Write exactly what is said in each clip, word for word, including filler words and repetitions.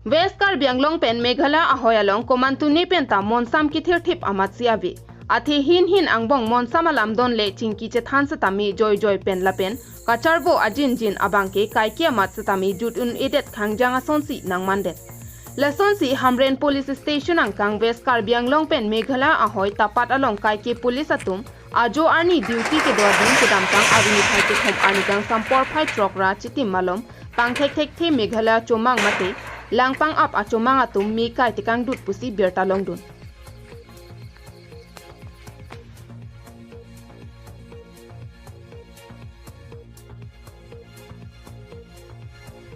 West Karbi Anglong pen Meghalaya ahoi along komantu ne penta monsam kethirthip amatsi ave. Athe hin hin angbong monsam alamdon le chingki chethan setame joijoi pen lapen kacharbo ajinjin abangke kaike amat setame jut un-edet khangjang asonsi nangmandet. Lasonsi Hamren Police Station angkang West Karbi Anglong pen Meghalaya ahoi Tapat along kaike police atum ajo arni duty kedo adin kedamtang arni phai kethom arni kangsam porphai throk ra chitim malom pangthekthekthe Meghalaya chomang mate langpang-ap achomang atum me kai tekangdut pusi birta longdun.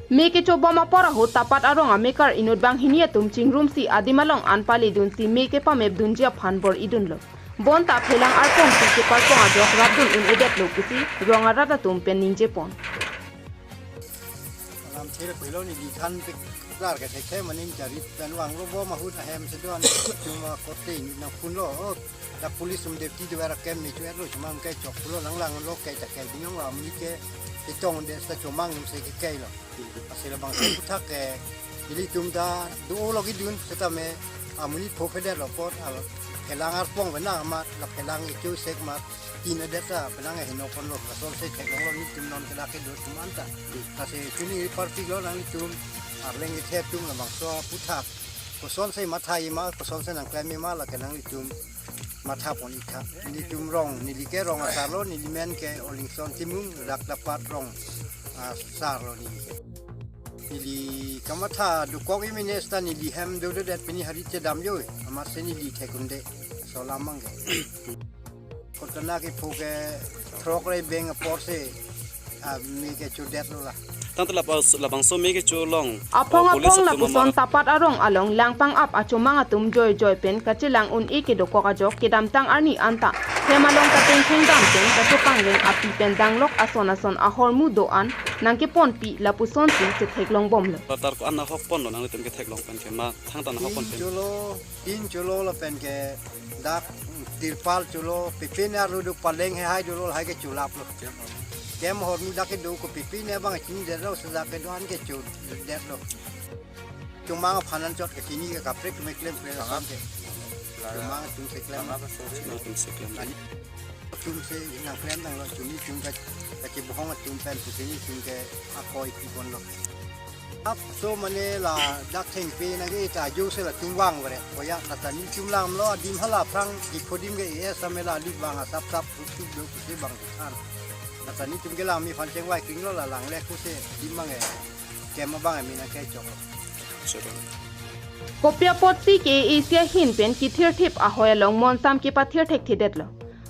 Me kechobom apor ahut Tapat arong amekar inut banghini atum chingrumsi adim along an paledunsi me kepamepdunji aphan bor-idunlo. Bonta phelang arpong si keparpong ajok rapdun un-edetlo pusi rong arat atum pen ningjepon. Alam thir pilo ni di than pik lar ke thekhe maning jari pen vanglo bom ahut ahem sedon chuma kote ni nangphunlo. Oh, ta police um deputy do era kem ni chuet lo chuma ke chok pulo langlang lo ke ta ke binong la mi ke chong de sa chomang se ke ke lo. Asi labangso aphuthak ke ilitum ta do lo kidun setame amonit pho phedet lo apot al phelang arpong bena amat la phelang ichu sek mat tin adet ta phelang hino ponlo, kosonsi theklonglo nitum non kedak kedo atum anta. Asi chini parpiklo nanglitum arleng kethe atum labangso aphuthak kosonsi matha ima, kosonsi nangklem ima lake nanglitum matha pon-iktha. Nelitum rong, neli ke rong asarlo, neli men ke Olingson Timung, dak Tapat rong asarlo neli ke. Neli kamatha dokok imine seta neli hem dodedet pini hari chedam joi, amatsi neli thek un-e, laso alam abangke. Kotana kepho ke throk re beng aporsi, ah, me kechodetlo la. Tangte labang, labangso me kecho along, Aphong oh, police atum aphong lapuson amar Tapat arong along langpang-ap achomang atum joijoi pen kachelang un-e kedokok ajok kedamtang arni anta hem along kateng thengdam pen kachopang reng api pen danglok ason ason ahormu do-an nangkeponpi lapusonsi chetheklongbomlo. Latar ko-an nahok ponlo nanglitum ketheklong pen ke ma thangta nahok pon Tin pen? Cholo, tin cholo lapen ke dak tirpal cholo, pipin arlo do paleng he hai dolo hai ke chulaplo. Kem hormu dak kedo ko pipin abang chinidetlo sejak kedo-an kechodetlo. Chomang aphan anchot ke chini ke kaprek me klem klem ason ke. Chomang atum si klem. Chomang atum si klem. Atumsi nangklem tanglo chini atum ka, kachibohong atum pen pu chini atum ke akoi pi ponlo. Ap so mane ladak thengpi nangke ta jose latum vang vare. Koya lata nitum lamlo adim hala aphrang di kodim ke es amela alit vang asap sap rup rup do pusi bang than. Lata nitum kelang mi aphan chengvai kringlo la langle kose adim abang e. Kem abang e mi nangkechok. Choro. Kopi apotsi K A A C ahin pen kethirthip ahoi along monsam kepathir thekthedetlo.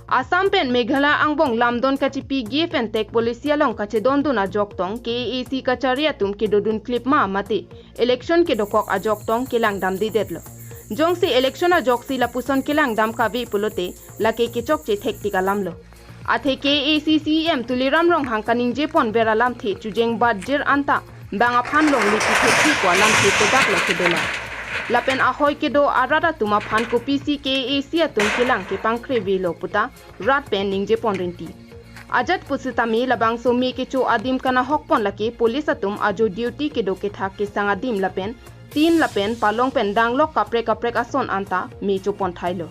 Assam pen Meghalaya angbong lamdon kachipi give and take policy along kachedondun ajok tong K A A C kachari atum kedodun klip ma mate election kedokok ajok tong kelangdamdedetlo. Jongsi election ajoksi lapuson kelangdam kave pulote lake kechokche thektik alamlo. Athe K A A C C E M Tuliram Ronghang kaningje ponver alamthe chujeng batjir anta bang aphan longle kithekthi pu alamthe kodak lo kedolang. Lapen ahoi kedo arat atum aphan kopisi K A A C atum kelang kepangkrevelo puta rat pen ningje pon rinti. Ajat pusitame labangso me kecho adim kanahok pon lake police atum ajo duty kedo kethak kesang adim lapen tin lapen palong pen danglok kaprek kaprek ason anta me chopon thailo.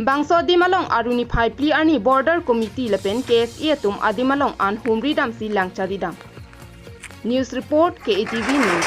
Bangso adim along aruni phai phli arni Border Committee lapen K S A atum adim along an humri damsi lang charidam. News report, K A T V News.